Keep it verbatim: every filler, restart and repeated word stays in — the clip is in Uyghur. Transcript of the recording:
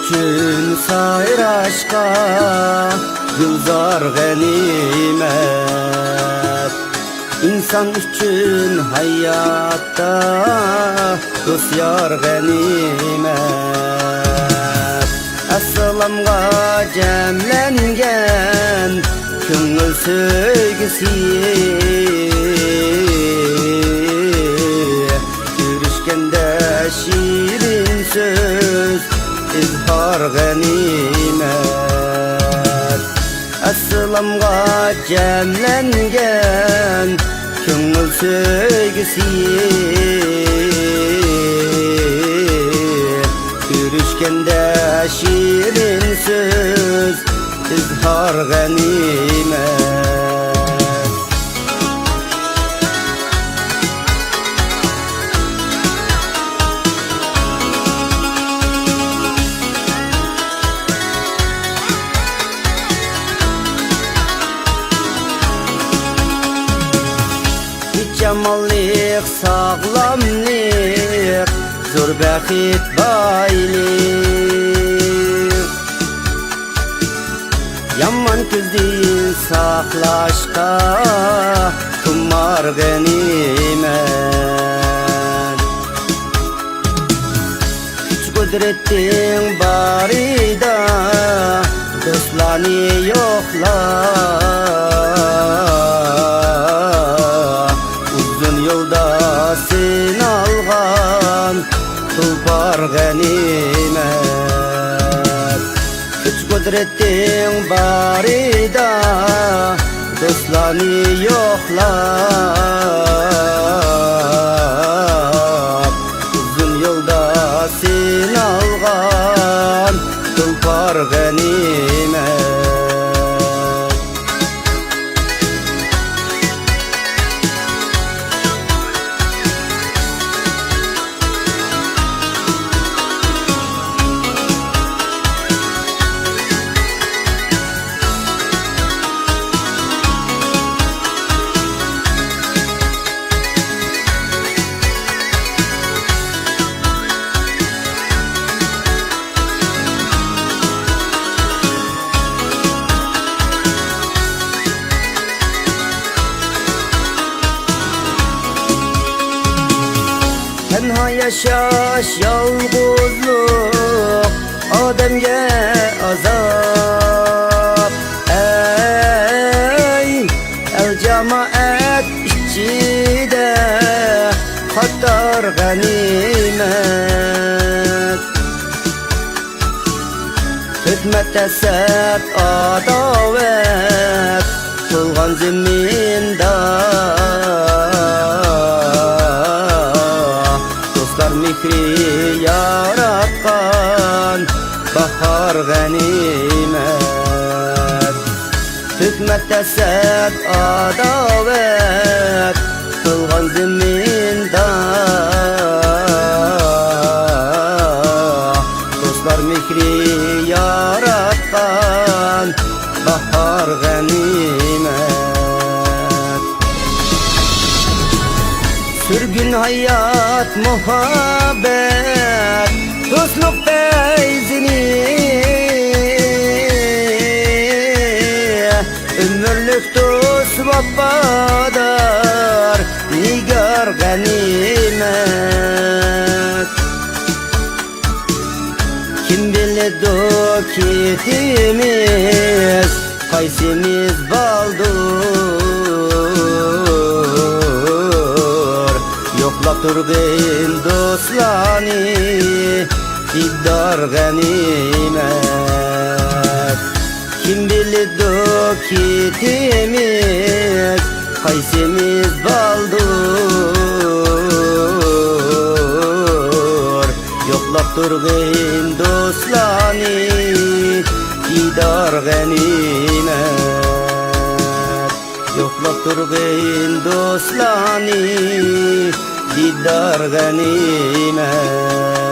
ئۈچۈن سايراشقا گۈلزار غەنىيمەت. ئىنسان ئۈچۈن ھاياتتا دوست يار غەنىيمەت. ئەسلامغا جەملەنگەن كۆڭۈل سۆيگۈسى، كۆرۈشكەندە شېرىن سۆز، ئىزھار غەنىيمەت. ئەسلامغا جەملەنگەن كۆڭۈل سۆيگۈسى، كۆرۈشكەندە شېرىن سۆز، ئىزھار غەنىيمەت. ھېچ ئامانلىق، ساغلاملىق، زور بەخت، بايلىق. يامان كۈزدىن ساقلاشقا تۇمار غەنىيمەت. كۈچ-قۇدرىتىڭ بارىدا دوستلارنى يوقلا. ئۇزۇن يولدا سىنالغان تۇلپار غەنىيمەت. كۈچ-قۇدرىتىڭ بارىدا دوستلارنى يوقلاپ، ئۇزۇن يولدا سىنالغان تۇلپار غەنىيمەت. تەنھا ياشاش، يالغۇزلۇق ئادەمگە ئازاب. ئەي، ئەل-جامائەت ئىچىدە قاتار غەنىيمەت. خىزمەت، ھەسەت، ئاداۋەت تولغان زېمىندا، دوستلار مېھرى ياراتقان باھار غەنىيمەت. خىزمەت، ھەسەت، ئاداۋەت تولغان زېمىندا، دوستلار مېھرى ياراتقان باھار غەنىيمەت. سۈرگۈن ھايات، مۇھەببەت، دوستلۇق پەيزىنى، ئۆمۈرلۈك دوست، ۋاپادار نىگار غەنىيمەت. كىم بىلىدۇ كېتىمىز، قايسىمىز بالدۇر؟ يوقلاپ تۇرغىن دوستلارنى، دىدار غەنىيمەت. كىم بىلىدۇ كېتىمىز، قايسىمىز بالدۇر؟ يوقلاپ تۇرغىن دوستلارنى، دىدار غەنىيمەت. يوقلاپ تۇرغىن دوستلارنى، دىدار غەنىيمەت.